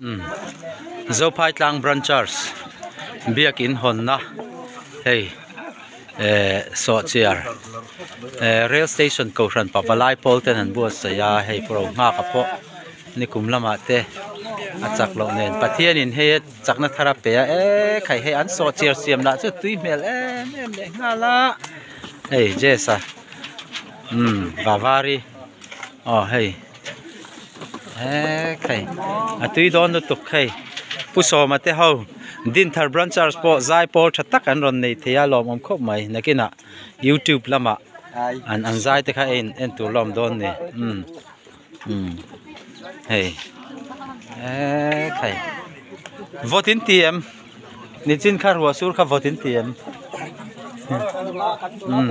Umm Zophai tlang branchers biakin hawnna hei eh sawhchiar eh rail station kohhran pavalai pawl ten an buatsaih a hei pro nghak a pawh nikum lamah te a chak loh nen Pathianin hei a chakna thar a pe a eee khai hei an sawhchiar siam lah chu tui hmel em em leh nghal a hei Jesa umm vavari aw hei. Eee khai a tui dawn lutuk hei Pu Sawma te ho Dinthar Branch Church pawh zai pawl tha tak an rawn nei thei a lawmawm khawp mai nakinah youtube lamah an an zai te kha en en tur lawm dawn ni umm umm hei eee khai vawt in ti em nichin kha ruah sur kha vawt in ti em umm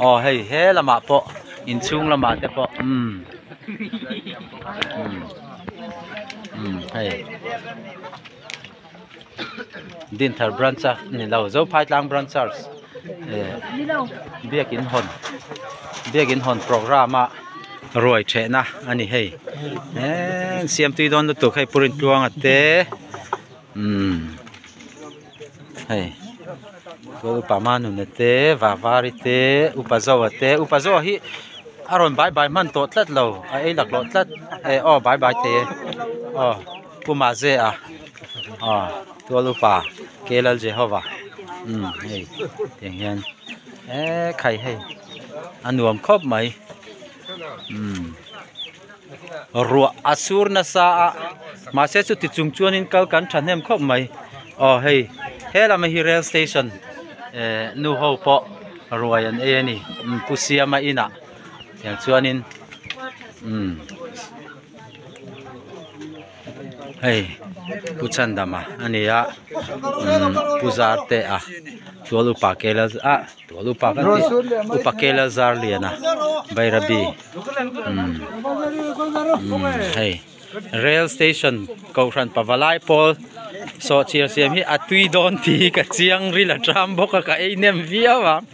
aw hei he lamah pawh inchhung lamah te pawh umm. Umm hei Dinthar branch a ni lo Zophai tlang branch church eh biakin hawn biakin hawn program a ruai thehna a ni hei eee siam tui dawn lutuk hei Purin tluanga te umm hei upa Manuna te Vavari te upa Zoa te upa Zoa hi a rawn bai bai hman tawh tlat lo a ei laklawh tlat eh aw bai bai thei e aw pu Mazea aw tual upa Kelal Jehova umm hei tiang hian eee khai hei a nuam khawp mai umm. Ruah a sur nasa a mahse chuti chung chuanin kal kan thahnem khawp mai aw hei he lam hi rail station eh nu ho pawh ruai an ei a ni pu siama inah tiang chuanin umm hei pu chhandama a ni a umm pu zarte a tual upa kela ah tual upa kan tih upa kela zar liana bairabi. Umm umm hei rail station kohhran pavalai pawl sawhchiar siam hi a tui dawn tih hi ka chiang ril a tram bawk a ka ei hnem viau ang.